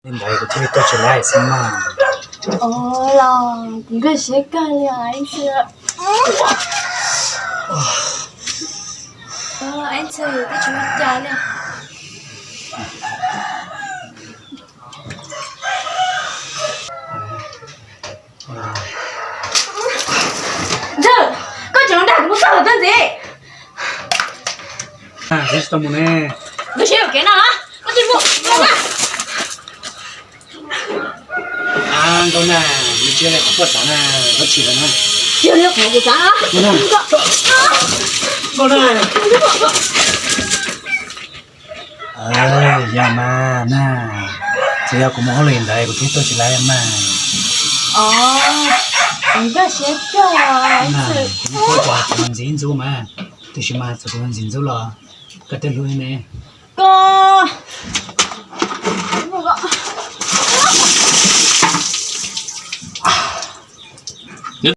Li ntawd kuv thiaj li tuaj tsis laib xwb mas. Ua los kuv nkag siab kawg li os. Ib txhia twb tsis ua cas li. Ntxawg, koj tseem los dag kuv lub txaj los txog ntxiv. Tsis tau mus ne. Nkawd siab yuam kev no, koj tsis mus. Nkauj Nag, nws tsis yog li qhov koj xav na, koj chim lawm na. Tsis yog li qhov kuv xav. Nkauj Nag. Nkauj Nag. Yog mas na, tsuas yog kuv mus hauj lwm ntawd kuv thiaj tuaj tsis laib mas. Os, kuv nkag siab kawg. Kuv tuaj tsis hais kuv mus ntxiv ntxub mas, tiam sis mas txawm kuv mus ntxiv ntxub los koj twb hlub ne. Koj